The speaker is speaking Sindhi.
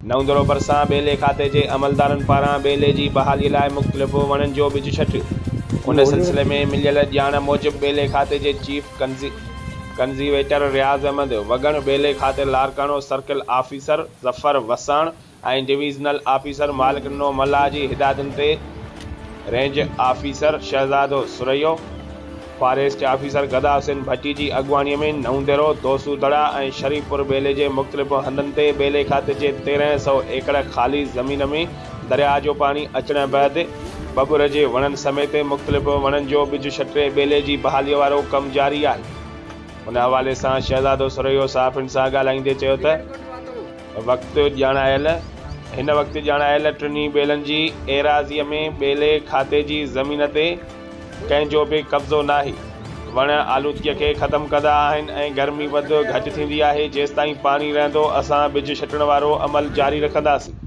نئون دڙو ڀرسان ٻيلي کاتي جي عملدارن پاران ٻيلي جي بحالي لاء مختلف وڻن جو ٻج ڇٽيو. ان سلسلي ۾ مليل ڄاڻ موجب ٻيلي کاتي جي چيف ڪنزيويٽر رياض احمد وڳڻ، ٻيلي کاتي Larkana circle officer Zafar Wassan ۽ divisional officer Malik Dino Mallah جي هدايتن تي range officer Shahzado Sarhio, forest officer Gada Hussain Bhatti جي اڳواڻي ۾ نئون ديرو، دوسو دڙا ۽ شريف پور ٻيلي جي مختلف هنڌن تي ٻيلي کاتي جي 1300 ايڪڙ خالي زمين ۾ درياهه جو پاڻي اچڻ بعد ٻٻر جي وڻن سميت مختلف وڻن جو ٻج ڇٽي ٻيلي جي بحالي وارو ڪم جاري آهي. ان حوالي سان شهزادو سرهيو صحافين سان ڳالهائيندي چيو ته وقت ڄاڻايل هن وقت ڄاڻايل ٽنهي ٻيلن جي ايراضي ۾ ٻيلي کاتي جي زمين تي ڪنهن جو به قبضو ناهي. وڻ آلودگي کي ختم ڪندا آهن ۽ گرمي پد گهٽ ٿيندي آهي، جيستائين پاڻي رهندو اسان ٻج ڇٽڻ وارو عمل جاري رکنداسين.